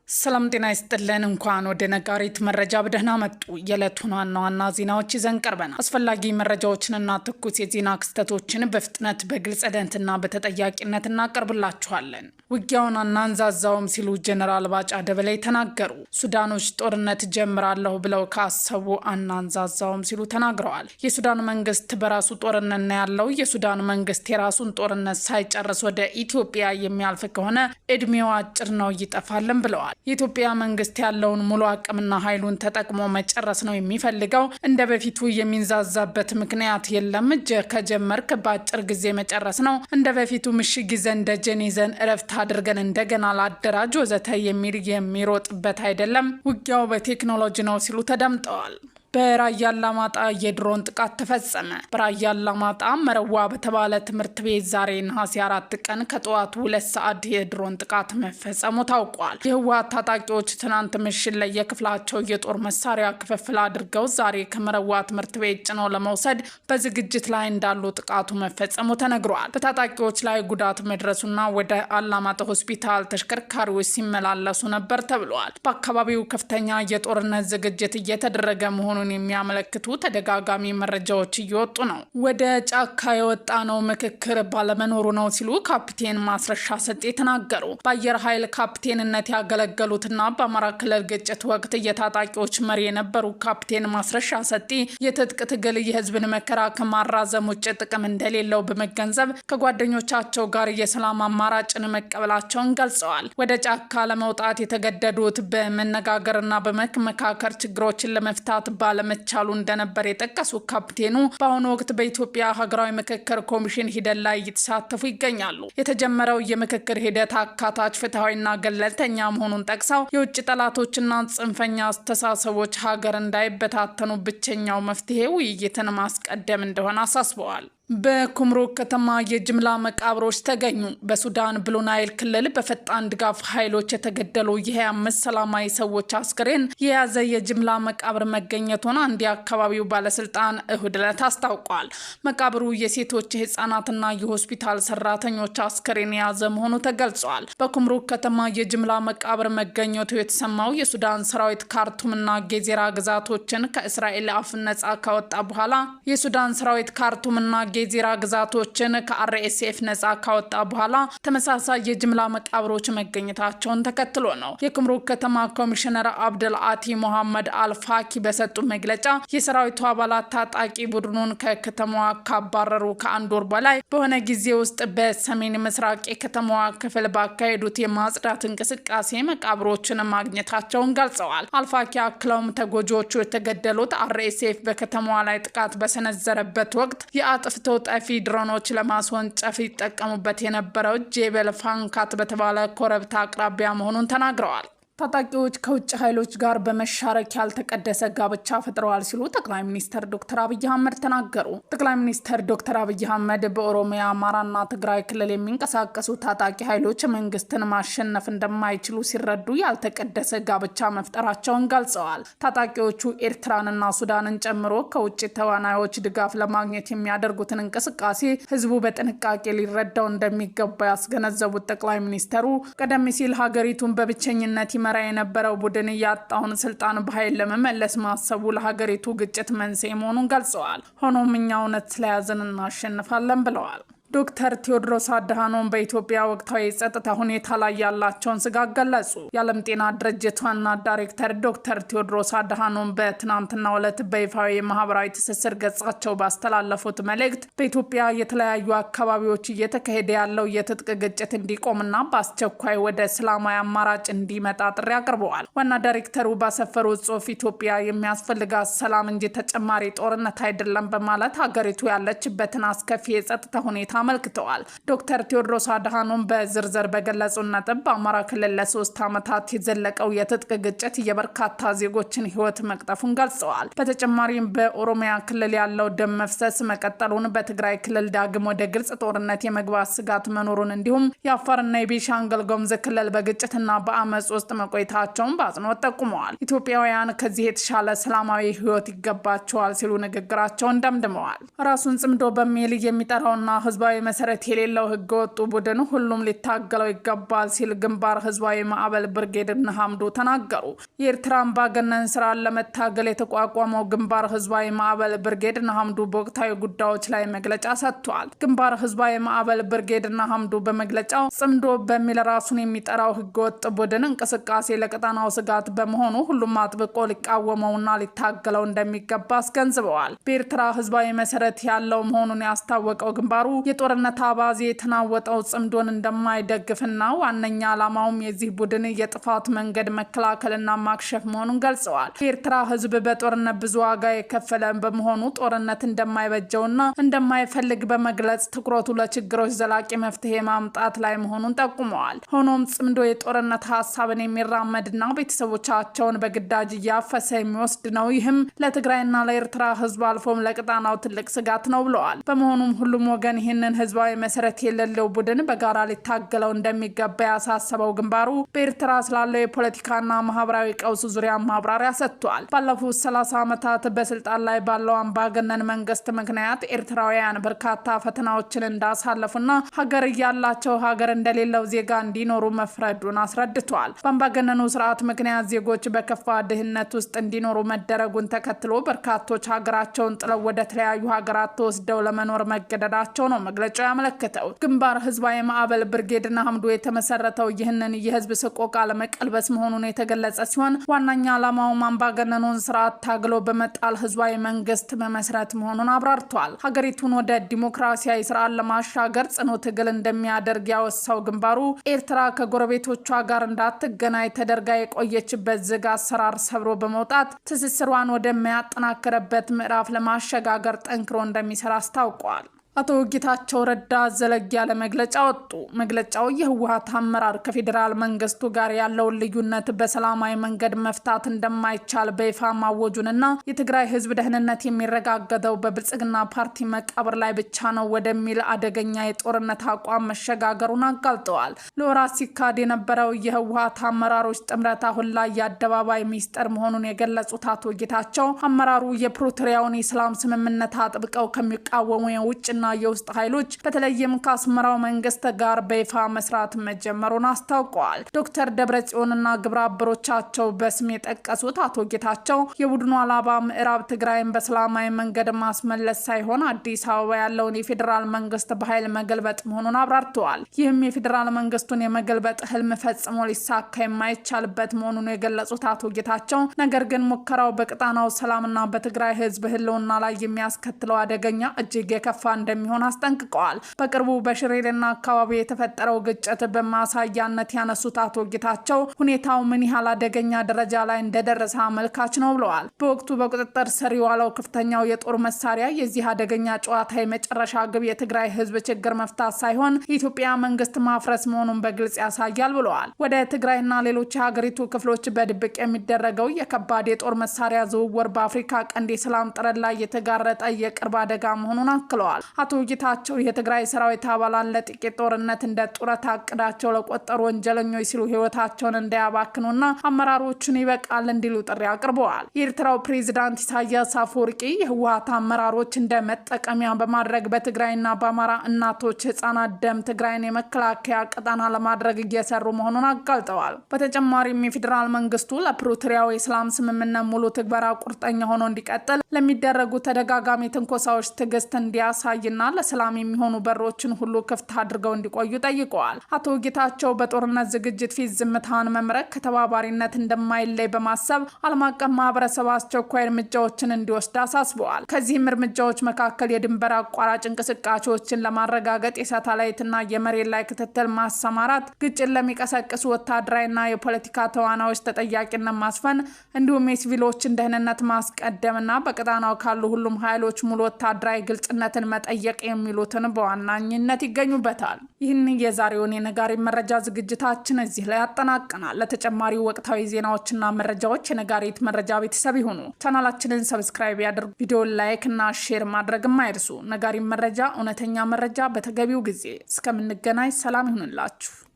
ሰላም ጤና ይስጥልን። እንኳን ወደ ነጋሪት መረጃ በደህና መጡ። የዕለቱን ዋና ዋና ዜናዎች ይዘን ቀርበናል። አስፈላጊ መረጃዎችንና ትኩስ የዜና ክስተቶችን በፍጥነት፣ በግልጽነትና በተጠያቂነት እናቀርብላችኋለን። ውጊያውን አናንዛዛውም ሲሉ ጀነራል ባጫ ደበሌ ተናገሩ። ሱዳኖች ጦርነት ጀምራለሁ ብለው ካሰቡ አናንዛዛውም ሲሉ ተናግረዋል። የሱዳን መንግስት በራሱ ጦርነት ነው ያለው። የሱዳን መንግስት የራሱን ጦርነት ሳይጨርስ ወደ ኢትዮጵያ የሚያልፍ ከሆነ እድሜው አጭር ነው፣ ይጠፋልን ብለዋል። የኢትዮጵያ መንግስት ያለውን ሙሉ አቅምና ኃይሉን ተጠቅሞ መጨረስ ነው የሚፈልገው። እንደ በፊቱ የሚንዛዛበት ምክንያት የለም። ከጀመርክ በአጭር ጊዜ መጨረስ ነው። እንደ በፊቱ ምሽግ ይዘን፣ ደጀን ይዘን፣ እረፍት አድርገን እንደገና ላደራጅ ወዘተ የሚል የሚሮጥበት አይደለም። ውጊያው በቴክኖሎጂ ነው ሲሉ ተደምጠዋል። በራያ አላማጣ የድሮን ጥቃት ተፈጸመ። በራያ አላማጣ መረዋ በተባለ ትምህርት ቤት ዛሬ ነሐሴ 4 ቀን ከጠዋቱ 2 ሰዓት የድሮን ጥቃት መፈጸሙ ታውቋል። የህወሓት ታጣቂዎች ትናንት ምሽት ላይ የክፍላቸው የጦር መሳሪያ ክፍፍል አድርገው ዛሬ ከመረዋ ትምህርት ቤት ጭነው ለመውሰድ በዝግጅት ላይ እንዳሉ ጥቃቱ መፈጸሙ ተነግሯል። በታጣቂዎች ላይ ጉዳት መድረሱና ወደ አላማጣ ሆስፒታል ተሽከርካሪዎች ሲመላለሱ ነበር ተብሏል። በአካባቢው ከፍተኛ የጦርነት ዝግጅት እየተደረገ መሆኑን የሚያመለክቱ ተደጋጋሚ መረጃዎች እየወጡ ነው። ወደ ጫካ የወጣነው ምክክር ባለመኖሩ ነው ሲሉ ካፕቴን ማስረሻ ሰጤ ተናገሩ። በአየር ኃይል ካፕቴንነት ያገለገሉትና በአማራ ክልል ግጭት ወቅት የታጣቂዎች መሪ የነበሩ ካፕቴን ማስረሻ ሰጤ የትጥቅ ትግል የህዝብን መከራ ከማራዘም ውጭ ጥቅም እንደሌለው በመገንዘብ ከጓደኞቻቸው ጋር የሰላም አማራጭን መቀበላቸውን ገልጸዋል። ወደ ጫካ ለመውጣት የተገደዱት በመነጋገርና በመመካከር ችግሮችን ለመፍታት ባለመቻሉ እንደነበር የጠቀሱ ካፕቴኑ በአሁኑ ወቅት በኢትዮጵያ ሀገራዊ ምክክር ኮሚሽን ሂደት ላይ እየተሳተፉ ይገኛሉ። የተጀመረው የምክክር ሂደት አካታች፣ ፍትሐዊና ገለልተኛ መሆኑን ጠቅሰው የውጭ ጠላቶችና ጽንፈኛ አስተሳሰቦች ሀገር እንዳይበታተኑ ብቸኛው መፍትሄ ውይይትን ማስቀደም እንደሆነ አሳስበዋል። በኩምሩክ ከተማ የጅምላ መቃብሮች ተገኙ። በሱዳን ብሉ ናይል ክልል በፈጣን ድጋፍ ኃይሎች የተገደሉ የ25 ሰላማዊ ሰዎች አስክሬን የያዘ የጅምላ መቃብር መገኘቱን አንድ የአካባቢው ባለስልጣን እሁድ ዕለት አስታውቋል። መቃብሩ የሴቶች፣ የህጻናትና የሆስፒታል ሰራተኞች አስክሬን የያዘ መሆኑ ተገልጿል። በኩምሩክ ከተማ የጅምላ መቃብር መገኘቱ የተሰማው የሱዳን ሰራዊት ካርቱምና ጌዜራ ግዛቶችን ከእስራኤል አፍ ነጻ ካወጣ በኋላ የሱዳን ሰራዊት ካርቱምና ጌዚራ ግዛቶችን ከአርኤስኤፍ ነጻ ካወጣ በኋላ ተመሳሳይ የጅምላ መቃብሮች መገኘታቸውን ተከትሎ ነው። የኩምሩክ ከተማ ኮሚሽነር አብደል አቲ ሞሐመድ አልፋኪ በሰጡ መግለጫ የሰራዊቱ አባላት ታጣቂ ቡድኑን ከከተማዋ ካባረሩ ከአንድ ወር በላይ በሆነ ጊዜ ውስጥ በሰሜን ምስራቅ የከተማዋ ክፍል ባካሄዱት የማጽዳት እንቅስቃሴ መቃብሮችን ማግኘታቸውን ገልጸዋል። አልፋኪ አክለውም ተጎጂዎቹ የተገደሉት አርኤስኤፍ በከተማዋ ላይ ጥቃት በሰነዘረበት ወቅት የአጥፍቶ ጠፊ ድሮኖች ለማስወንጨፍ ይጠቀሙበት የነበረው ጄበል ፋንካት በተባለ ኮረብታ አቅራቢያ መሆኑን ተናግረዋል። ታጣቂዎች ከውጭ ኃይሎች ጋር በመሻረክ ያልተቀደሰ ጋብቻ ፈጥረዋል ሲሉ ጠቅላይ ሚኒስትር ዶክተር አብይ አህመድ ተናገሩ። ጠቅላይ ሚኒስትር ዶክተር አብይ አህመድ በኦሮሚያ፣ አማራና ትግራይ ክልል የሚንቀሳቀሱ ታጣቂ ኃይሎች መንግስትን ማሸነፍ እንደማይችሉ ሲረዱ ያልተቀደሰ ጋብቻ መፍጠራቸውን ገልጸዋል። ታጣቂዎቹ ኤርትራንና ሱዳንን ጨምሮ ከውጭ ተዋናዮች ድጋፍ ለማግኘት የሚያደርጉትን እንቅስቃሴ ህዝቡ በጥንቃቄ ሊረዳው እንደሚገባ ያስገነዘቡት ጠቅላይ ሚኒስትሩ ቀደም ሲል ሀገሪቱን በብቸኝነት ይመራ የነበረው ቡድን ያጣውን ስልጣን በኃይል ለመመለስ ማሰቡ ለሀገሪቱ ግጭት መንስኤ መሆኑን ገልጸዋል። ሆኖም እኛ እውነት ስለያዝን እናሸንፋለን ብለዋል። ዶክተር ቴዎድሮስ አድሃኖም በኢትዮጵያ ወቅታዊ የጸጥታ ሁኔታ ላይ ያላቸውን ስጋት ገለጹ። የዓለም ጤና ድርጅት ዋና ዳይሬክተር ዶክተር ቴዎድሮስ አድሃኖም በትናንትናው ዕለት በይፋዊ የማህበራዊ ትስስር ገጻቸው ባስተላለፉት መልእክት በኢትዮጵያ የተለያዩ አካባቢዎች እየተካሄደ ያለው የትጥቅ ግጭት እንዲቆምና በአስቸኳይ ወደ ሰላማዊ አማራጭ እንዲመጣ ጥሪ አቅርበዋል። ዋና ዳይሬክተሩ ባሰፈሩት ጽሑፍ ኢትዮጵያ የሚያስፈልጋት ሰላም እንጂ ተጨማሪ ጦርነት አይደለም በማለት ሀገሪቱ ያለችበትን አስከፊ የጸጥታ ሁኔታ አመልክተዋል። ዶክተር ቴዎድሮስ አድሃኖም በዝርዝር በገለጹ ነጥብ በአማራ ክልል ለ3 ዓመታት የዘለቀው የትጥቅ ግጭት የበርካታ ዜጎችን ሕይወት መቅጠፉን ገልጸዋል። በተጨማሪም በኦሮሚያ ክልል ያለው ደም መፍሰስ መቀጠሉን፣ በትግራይ ክልል ዳግም ወደ ግልጽ ጦርነት የመግባት ስጋት መኖሩን እንዲሁም የአፋርና የቤኒሻንጉል ጉሙዝ ክልል በግጭትና በአመፅ ውስጥ መቆየታቸውን በአጽንኦት ጠቁመዋል። ኢትዮጵያውያን ከዚህ የተሻለ ሰላማዊ ሕይወት ይገባቸዋል ሲሉ ንግግራቸውን ደምድመዋል። ራሱን ጽምዶ በሚል የሚጠራውና ህዝባዊ ህዝባዊ መሰረት የሌለው ህገወጡ ቡድን ሁሉም ሊታገለው ይገባል ሲል ግንባር ህዝባዊ ማዕበል ብርጌድ ንሓመዱ ተናገሩ። የኤርትራ አምባገነን ስርዓት ለመታገል የተቋቋመው ግንባር ህዝባዊ ማዕበል ብርጌድ ንሓመዱ በወቅታዊ ጉዳዮች ላይ መግለጫ ሰጥቷል። ግንባር ህዝባዊ ማዕበል ብርጌድ ንሓመዱ በመግለጫው ጽምዶ በሚል ራሱን የሚጠራው ህገወጥ ቡድን እንቅስቃሴ ለቀጣናው ስጋት በመሆኑ ሁሉም አጥብቆ ሊቃወመውና ሊታገለው እንደሚገባ አስገንዝበዋል። በኤርትራ ህዝባዊ መሰረት ያለው መሆኑን ያስታወቀው ግንባሩ የጦርነት አባዜ የተናወጠው ጽምዶን እንደማይደግፍና ዋነኛ ዓላማውም የዚህ ቡድን የጥፋት መንገድ መከላከልና ማክሸፍ መሆኑን ገልጸዋል። የኤርትራ ህዝብ በጦርነት ብዙ ዋጋ የከፈለ በመሆኑ ጦርነት እንደማይበጀውና እንደማይፈልግ በመግለጽ ትኩረቱ ለችግሮች ዘላቂ መፍትሄ ማምጣት ላይ መሆኑን ጠቁመዋል። ሆኖም ጽምዶ የጦርነት ሀሳብን የሚራመድና ቤተሰቦቻቸውን በግዳጅ እያፈሰ የሚወስድ ነው። ይህም ለትግራይና ለኤርትራ ህዝብ አልፎም ለቀጣናው ትልቅ ስጋት ነው ብለዋል። በመሆኑም ሁሉም ወገን ይህንን ህዝባዊ መሰረት የሌለው ቡድን በጋራ ሊታገለው እንደሚገባ ያሳሰበው ግንባሩ በኤርትራ ስላለው የፖለቲካና ማህበራዊ ቀውስ ዙሪያ ማብራሪያ ሰጥቷል። ባለፉት 30 ዓመታት በስልጣን ላይ ባለው አምባገነን መንግስት ምክንያት ኤርትራውያን በርካታ ፈተናዎችን እንዳሳለፉና ሀገር እያላቸው ሀገር እንደሌለው ዜጋ እንዲኖሩ መፍረዱን አስረድቷል። በአምባገነኑ ስርዓት ምክንያት ዜጎች በከፋ ድህነት ውስጥ እንዲኖሩ መደረጉን ተከትሎ በርካቶች ሀገራቸውን ጥለው ወደ ተለያዩ ሀገራት ተወስደው ለመኖር መገደዳቸው ነው መግለጫው ያመለከተው። ግንባር ህዝባዊ ማዕበል ብርጌድ ንሓመዱ የተመሰረተው ይህንን የህዝብ ሰቆቃ ለመቀልበስ መሆኑን የተገለጸ ሲሆን ዋነኛ ዓላማውም አምባገነኑን ስርዓት ታግሎ በመጣል ህዝባዊ መንግስት መመስረት መሆኑን አብራርቷል። ሀገሪቱን ወደ ዲሞክራሲያዊ ስርዓት ለማሻገር ጽኑ ትግል እንደሚያደርግ ያወሳው ግንባሩ ኤርትራ ከጎረቤቶቿ ጋር እንዳትገናኝ ተደርጋ የቆየችበት ዝግ አሰራር ሰብሮ በመውጣት ትስስሯን ወደሚያጠናክርበት ምዕራፍ ለማሸጋገር ጠንክሮ እንደሚሰራ አስታውቋል። አቶ ጌታቸው ረዳ ዘለግ ያለ መግለጫ ወጡ። መግለጫው የህወሓት አመራር ከፌዴራል መንግስቱ ጋር ያለውን ልዩነት በሰላማዊ መንገድ መፍታት እንደማይቻል በይፋ ማወጁንና የትግራይ ህዝብ ደህንነት የሚረጋገጠው በብልጽግና ፓርቲ መቃብር ላይ ብቻ ነው ወደሚል አደገኛ የጦርነት አቋም መሸጋገሩን አጋልጠዋል። ለወራት ሲካድ የነበረው የህወሓት አመራሮች ጥምረት አሁን ላይ የአደባባይ ሚስጥር መሆኑን የገለጹት አቶ ጌታቸው አመራሩ የፕሪቶሪያውን የሰላም ስምምነት አጥብቀው ከሚቃወሙ የውጭና የውስጥ ኃይሎች በተለይም ከአስመራው መንግስት ጋር በይፋ መስራት መጀመሩን አስታውቀዋል። ዶክተር ደብረጽዮንና ግብረ አበሮቻቸው በስም የጠቀሱት አቶ ጌታቸው የቡድኑ ዓላማ ምዕራብ ትግራይን በሰላማዊ መንገድ ማስመለስ ሳይሆን አዲስ አበባ ያለውን የፌዴራል መንግስት በኃይል መገልበጥ መሆኑን አብራርተዋል። ይህም የፌዴራል መንግስቱን የመገልበጥ ህልም ፈጽሞ ሊሳካ የማይቻልበት መሆኑን የገለጹት አቶ ጌታቸው ነገር ግን ሙከራው በቀጣናው ሰላምና በትግራይ ህዝብ ህልውና ላይ የሚያስከትለው አደገኛ እጅግ የከፋ እንደሚሆን አስጠንቅቀዋል። በቅርቡ በሽሬና አካባቢ የተፈጠረው ግጭት በማሳያነት ያነሱት አቶ ጌታቸው ሁኔታው ምን ያህል አደገኛ ደረጃ ላይ እንደደረሰ አመልካች ነው ብለዋል። በወቅቱ በቁጥጥር ስር የዋለው ከፍተኛው የጦር መሳሪያ የዚህ አደገኛ ጨዋታ የመጨረሻ ግብ የትግራይ ህዝብ ችግር መፍታት ሳይሆን የኢትዮጵያ መንግስት ማፍረስ መሆኑን በግልጽ ያሳያል ብለዋል። ወደ ትግራይና ሌሎች የሀገሪቱ ክፍሎች በድብቅ የሚደረገው የከባድ የጦር መሳሪያ ዝውውር በአፍሪካ ቀንድ የሰላም ጥረት ላይ የተጋረጠ የቅርብ አደጋ መሆኑን አክለዋል። አቶ ጌታቸው የትግራይ ሰራዊት አባላት ለጥቂት ጦርነት እንደ ጡረታ እቅዳቸው ለቆጠሩ ወንጀለኞች ሲሉ ህይወታቸውን እንዳያባክኑና አመራሮቹን ይበቃል እንዲሉ ጥሪ አቅርበዋል። የኤርትራው ፕሬዚዳንት ኢሳያስ አፈወርቂ የህወሓት አመራሮች እንደ መጠቀሚያ በማድረግ በትግራይና በአማራ እናቶች ህጻናት ደም ትግራይን የመከላከያ ቀጣና ለማድረግ እየሰሩ መሆኑን አጋልጠዋል። በተጨማሪም የፌዴራል መንግስቱ ለፕሪቶሪያው የሰላም ስምምነት ሙሉ ትግበራ ቁርጠኛ ሆኖ እንዲቀጥል ለሚደረጉ ተደጋጋሚ ትንኮሳዎች ትዕግስት እንዲያሳይና ለሰላም የሚሆኑ በሮችን ሁሉ ክፍት አድርገው እንዲቆዩ ጠይቀዋል። አቶ ጌታቸው በጦርነት ዝግጅት ፊት ዝምታን መምረጥ ከተባባሪነት እንደማይለይ በማሰብ ዓለም አቀፍ ማህበረሰብ አስቸኳይ እርምጃዎችን እንዲወስድ አሳስበዋል። ከዚህም እርምጃዎች መካከል የድንበር አቋራጭ እንቅስቃሴዎችን ለማረጋገጥ የሳተላይትና የመሬት ላይ ክትትል ማሰማራት፣ ግጭት ለሚቀሰቅሱ ወታደራዊና የፖለቲካ ተዋናዮች ተጠያቂነት ማስፈን እንዲሁም የሲቪሎችን ደህንነት ማስቀደምና በቀጣናው ካሉ ሁሉም ኃይሎች ሙሉ ወታደራዊ ግልጽነትን መጠየቅ የሚሉትን በዋናኝነት ይገኙበታል። ይህን የዛሬውን የነጋሪት መረጃ ዝግጅታችን እዚህ ላይ አጠናቀናል። ለተጨማሪ ወቅታዊ ዜናዎችና መረጃዎች የነጋሪት መረጃ ቤተሰብ ይሁኑ። ቻናላችንን subscribe ያድርጉ። ቪዲዮን like እና share ማድረግም አይርሱ። ነጋሪት መረጃ፣ እውነተኛ መረጃ በተገቢው ጊዜ። እስከምንገናኝ ሰላም ይሁንላችሁ።